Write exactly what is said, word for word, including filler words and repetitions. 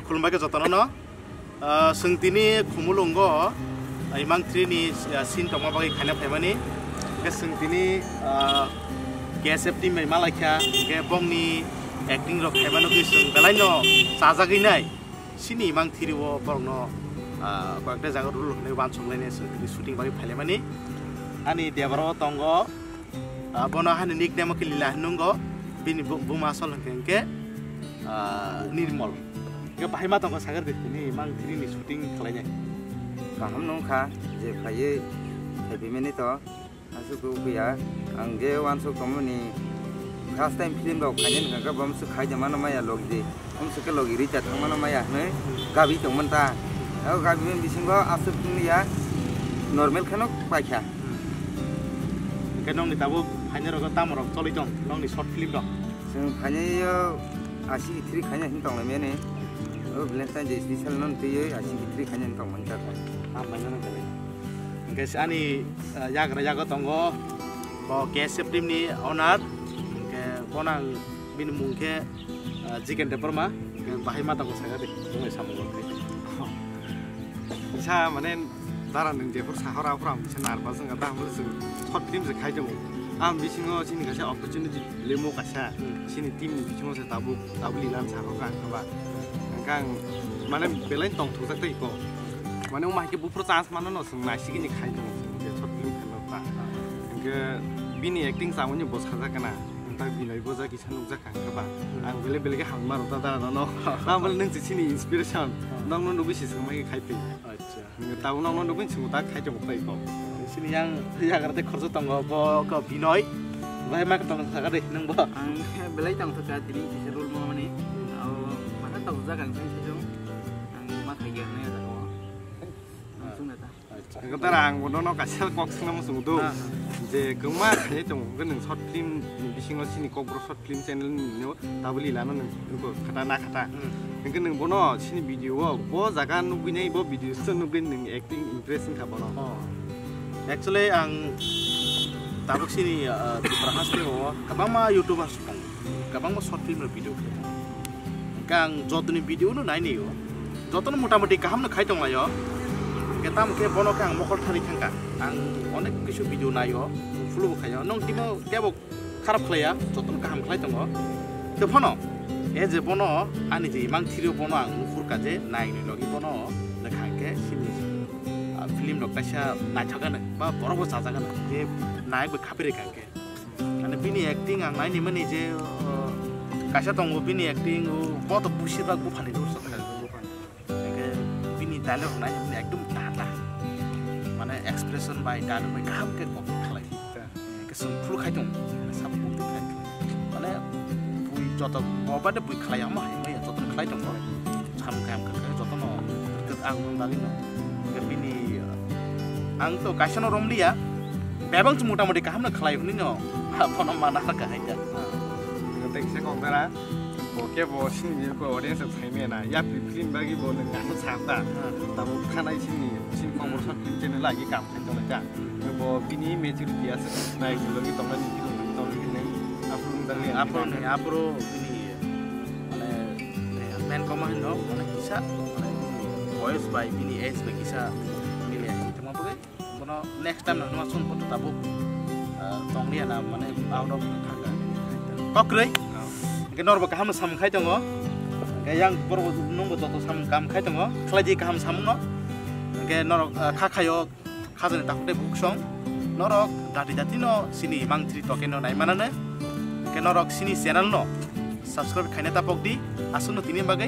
Khulumbai khe jotono no. Ah, chwng tini Khumulwngo, ah, Imang three ni, ah, scene tongma bagwi khaina phaimani. Hwnkhe chwng tini, ah, K S F team bai malaikha, hwnkhe bongni acting rok khaimano khe chwng belai no chajagwi nai. Chini Imang three o borokno, ah, koyekta jaga role hwnwi uansuk lainai chwng tini shooting bagwi phailaimani. Ani debra o tongo. Ah, bono hani nickname khe Lila hinwi nungo, bini bu-, buma asol hwnkhe hwnkhe, ah, Nirmol. Hwnkhe bahai ma tongkha sakhe de, tini Imang three ni shooting khlainai. Kaham nungkha, je phaiwi, phaiphaimani to, aswk khe wngya, ang je uansuk tongmani first time film rok khainani hwnkhe bo mswk khai de mano maya log je. Omswk khe logi rita thangmano maya hwnwi gabi tongmani ta. O gabi mani bisingo aswk wngya normal kheno paikha. Hwnkhe nokni tabuk phainairok tamo rok choli tong nokni short film rok? Chwng phainaio aswk three khaina hwn tonglaimani. O Valentine Day special no twiwi aswk three khaina hwn tongmani ta. Hambai no nang khe. Hwnkhe ani, ah, yagra yago tongo bo K S F team ni owner. Hwnkhe bono ang bini mung khe, ah, Jigen Debbarma, hwnkhe bahai ma tongo sakha de, bumai samung rok khe. Sa mane dara nwng jephuru sahor aphuru ang kisa nervous wngkha, tamo chwng short film se khai tongo. Ang bisingo chini kaisa opportunity lemo kaisa, hmm, chini team ni bisingo se tabuk, tabuk Lilan sahor kha ang kha ba. Hwnkhe ang mane belai tongthokjak tei ko. Mane wng hai khe buphuru chance mano no chwng naisigini khai tongo, je short film khaima ba. Hwnkhe bini acting chamani bo sajak kana. Nwng tak binai boja kisa nukjak kha hwnkhe ba. Hmm. Ang belai belai khe hamma rwta da nono. Ang bole nwng se chini inspiration. Hmm. Nokno nugwi se swngmai khe khai phi. Acha. Nwng tabuk nokno nugwi swngmung tak khai tongo tei ko. Chini yang yagra tei khoroksa tongo bo ko Binoy. Bahai ma tong sakha de nwng bo. Ang belai tong thokha tini kisa role mo mani. Hmm. Abo maha tong jak ang sai sai jong. Ang ma khai ya na ya jago. Ang sung na ta. Acha. Hwnkhe tara ang bono no kaisa kok swngna muchungo do. Ah. Je kwbangma khainai tongo, hwnkhe nwng short film ni bisingo chini Kokborok short film channel ni no tabuk Lila no nwng nugo khata na khata. Hmm. Hwnkhe nwng bono chini video o bo jaga nugwi nai, bo video se nugwi nwng acting impress wngkha bono. Oh. Actually ang tabuk chini, ah, Tripura haste o kwbangma YouTubers tongo. Kwbangma short film rok video khe. Hwnkhe ang jotoni video no nainai o. Jotono motamoti kaham no khai tonglaio. Hwnkhe tamo khe bono khe ang mokol thani thangkha. Ang onek kisu video naio, follow bo khaio. Nong timo kebo kharap khlaiya, jotono kaham khlai tongo. Tei phano, e je bono, ani je Imang three o bono ang nukhurkha je naini logi bono, lekha hwnkhe sini, ah, film rok kaisa naithok ano, ba borok bo chajak ano, je nayak bai khapirikha hwnkhe. Mane bini acting ang naini mani je, uh, kaisa tongo bini acting, uh, bo to busi bak buphani role sa kha. Hwnkhe bini dialogue nai mani ekdom tata. Mane expression bai dialogue bai kaham khe kok khlai. Hwnkhe chwng phuru khai tong, mane sabo kok khai. Mane bui joto bo bade bui khlai ama hai maya joto khlai tong. Sam khe ang khe jotono ang nung bagwi no. Hwnkhe bini, ang to kaisa no romliya. Bebak se motamoti kaham no khlai hwnwi no. Ha, bono mana kha hai ta. Tei kisa kok dara. Bo khe bo sini ko audience rok sai mena. Yapri film bagwi bo nang kaham sa ta. Tamo khanai sini, sini Kokborok short film channel lagi kam khai tong lai ta. Bo bini maturity aswk nai logi tong lai ni film tong lai ni. Aphuru nang ni aphuru ni aphuru bini mane, eh, main koma hin rok, mane kisa, mane voice bai bini age bai kisa mile. Tamo bagwi bono next time no ma sung koto tabuk, eh, tong liya na, mane out of thangka. Kokroi. Oh. Hwnkhe norok bo kaham no samung khai tongo. Hwnkhe yang borok bo nung bo joto samung kam khai tongo. Khlai di kaham samung no. Hwnkhe norok, eh, kha khaio. Khajani takhuk tei bukhuk song norok dati dati no sini Imang three token no nai manane. Hwnkhe norok sini channel no subscribe khaina tapok di. Aswk no tini bagwi